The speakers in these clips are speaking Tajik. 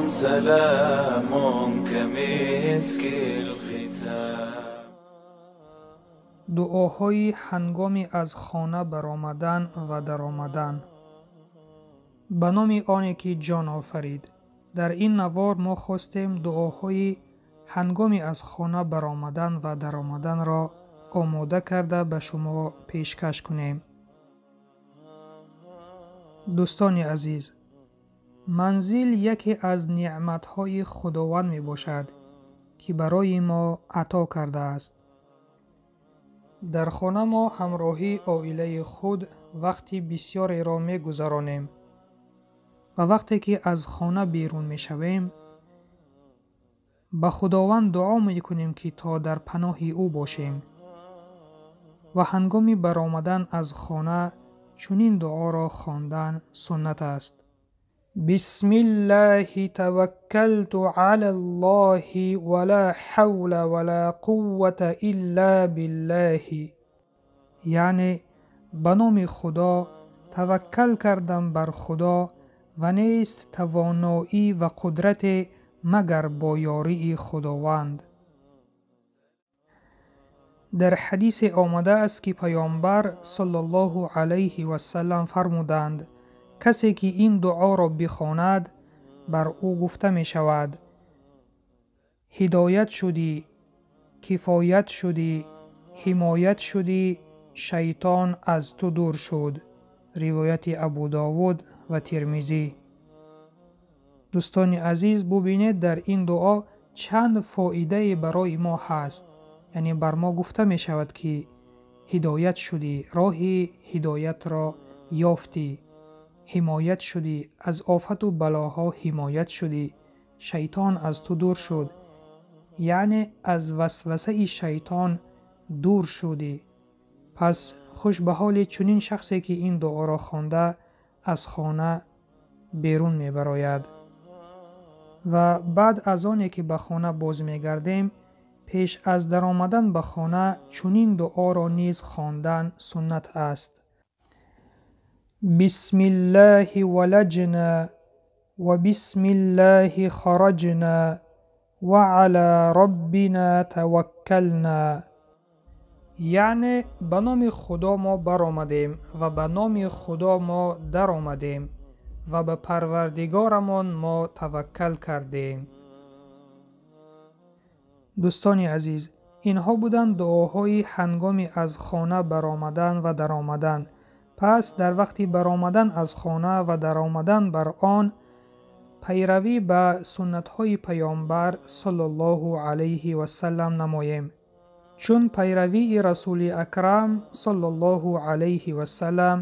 سلام كمسك الختام. Дуоҳои ҳангоми аз хона баромадан ва даромадан. Ба номи оне ки ҷон офарид. Дар ин навор мо хостем дуоҳои ҳангоми аз хона баромадан ва даромаданро омода карда ба шумо пешкаш кунем. Дӯстони азиз, манзил яке аз неъматҳои Худованд мебошад, ки барои мо ато кардааст. Дар хона мо ҳамроҳии оилаи худ вақти бисёреро мегузаронем ва вақте ки аз хона берун мешавем, ба Худованд дуо мекунем, ки то дар паноҳи ӯ бошем ва ҳангоми баромадан аз хона чунин дуоро хондан суннат аст. Бисмиллаҳи таваккалту алаллоҳи ва ла ҳавла ва ла қуввата илла биллаҳи. Яъне ба номи Худо таваккал кардам бар Худо ва нест тавоноӣ ва қудрате магар бо ёрии Худованд. Дар ҳадисе омадааст, ки Паёмбар саллаллоҳу алайҳи васаллам фармуданд: касе ки ин дуоро бихонад, бар ӯ гуфта мешавад: ҳидоят шудӣ, кифоят шудӣ, ҳимоят шудӣ, шайтон аз ту дур шуд. Ривояти Абу Довуд ва Тирмизӣ. Дӯстони азиз, бубинед, дар ин дуо чанд фоидае барои мо ҳаст. Яъне бар мо гуфта мешавад, ки ҳидоят шудӣ, роҳи ҳидоятро ёфтӣ, ҳимоят шудӣ, аз офату балоҳо ҳимоят шудӣ, шайтон аз ту дур шуд, яъне аз васвасаи шайтон дур шудӣ. Пас хуш ба ҳоли чунин шахсе, ки ин дуоро хонда аз хона берун мебарояд. Ва баъд аз оне ки ба хона боз мегардем, пеш аз даромадан ба хона чунин дуоро низ хондан суннат аст. Бисмиллаҳи валаҷна ва бисмиллаҳи хараҷна ва ала роббина таваккална. Яъне ба номи Худо мо баромадем ва ба номи Худо мо даромадем ва ба Парвардигорамон мо таваккал кардем. Дӯстони азиз, инҳо буданд дуоҳои ҳангоми аз хона баромадан ва даромадан. Пас дар вақти баромадан аз хона ва даромадан бар он пайравӣ ба суннатҳои Паёмбар саллаллоҳу алайҳи васаллам намоем, чун пайравии Расули Акрам саллаллоҳу алайҳи васаллам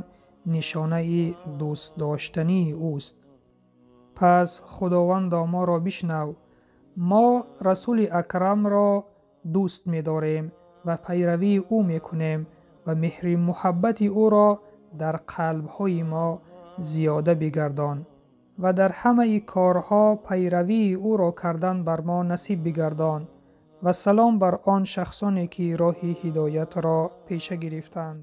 нишонаи дӯстдоштании ӯст. Пас Худовандо моро бишнав. Мо Расули Акрамро дӯст медорем ва пайравии ӯ мекунем ва меҳри муҳаббати ӯро дар қалбҳои мо зиёда бигардон ва дар ҳамаи корҳо пайравии ӯро кардан бар мо насиб бигардон ва салом бар он шахсоне, ки роҳи ҳидоятро пеша гирифтанд.